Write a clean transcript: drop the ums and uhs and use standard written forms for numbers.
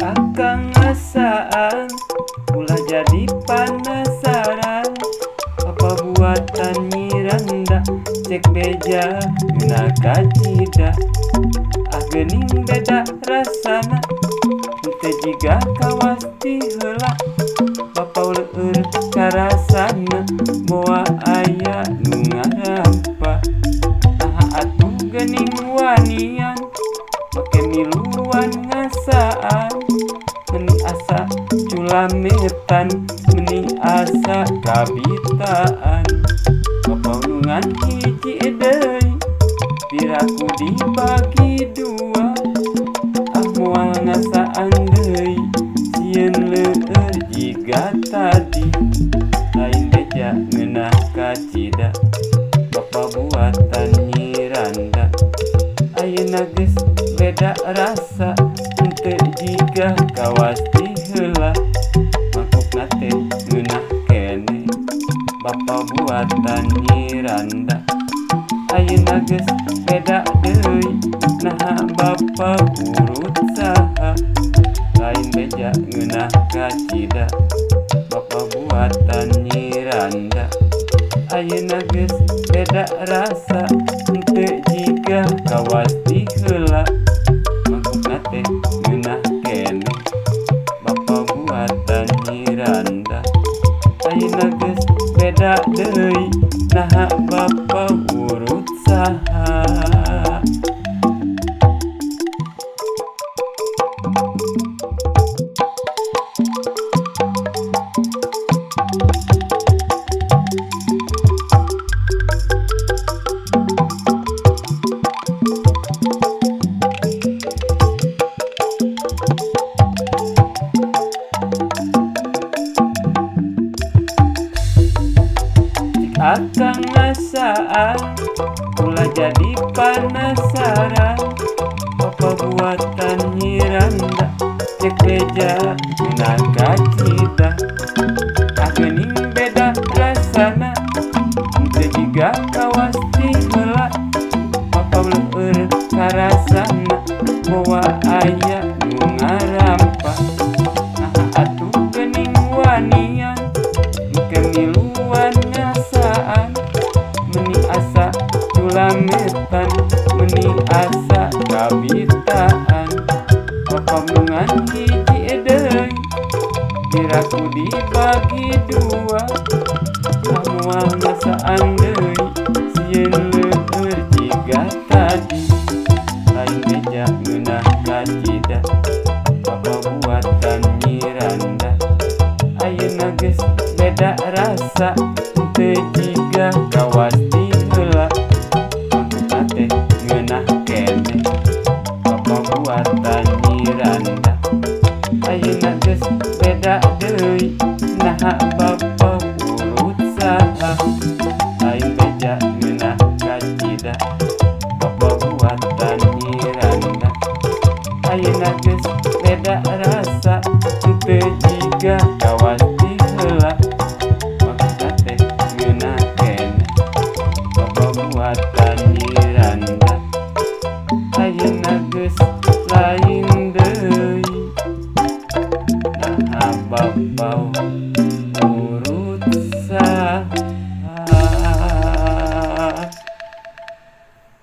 Akang ngasaan ulah jadi penasaran, apa buatan Nyi Randa cek beja ngeunah kacida. Ah geuning beda rasana henteu jiga kawas ti heula, bapa leueur karasana moal aya nu ngarampa. Naha atuh geuning wanian make miluan ngasaan, meni asa culametan meni asa kabitaan. Papaulungan hiji deui piraku dibagi dua, ah moal ngasaan deui sieun leueur jiga tadi. Lain beja ngeunah kacida bapa buatan Nyi Randa, ayeuna geus beda rasa henteu jiga kawas ti heula. Mangkukna teh ngeunah keneh bapa buatan Nyi Randa, ayeuna geus beda deui naha bapa urut saha. Lain beja ngeunah kacida bapa buatan Nyi Randa, ayeuna geus beda rasa henteu jiga kawas ti heula. Mangkukna teh ngeunah keneh bapa buatan Nyi Randa, ayeuna geus beda deui naha bapa urut saha. Akang ngasaan ulah jadi penasaran, apa buatan Nyi Randa cek beja ngeunah kacida. Ah geuning beda rasana henteu jiga kawas ti heula, bapa leueur karasana moal aya nu ngarampa. Naha atuh geuning wanian engke miluan ngasaan, meni asa culametan meni asa kabitaan. Papamungan hiji deui piraku dibagi dua, ah moal ngasaan deui sieun leueur jiga tadi. Lain beja ngeunah kacida bapa buatan Nyi Randa, ayeuna geus beda rasa henteu jiga kawas ti heula. Mangkukna teh ngeunah keneh bapa buatan Nyi Randa, ayeuna geus beda deui naha bapa urut saha. Lain beja ngeunah kacida bapa buatan Nyi Randa, ayeuna geus beda rasa henteu jiga kawas ti heula. Mangkukna teh ngeunah keneh bapa buatan Nyi Randa, ayeuna geus lain deui naha bapa.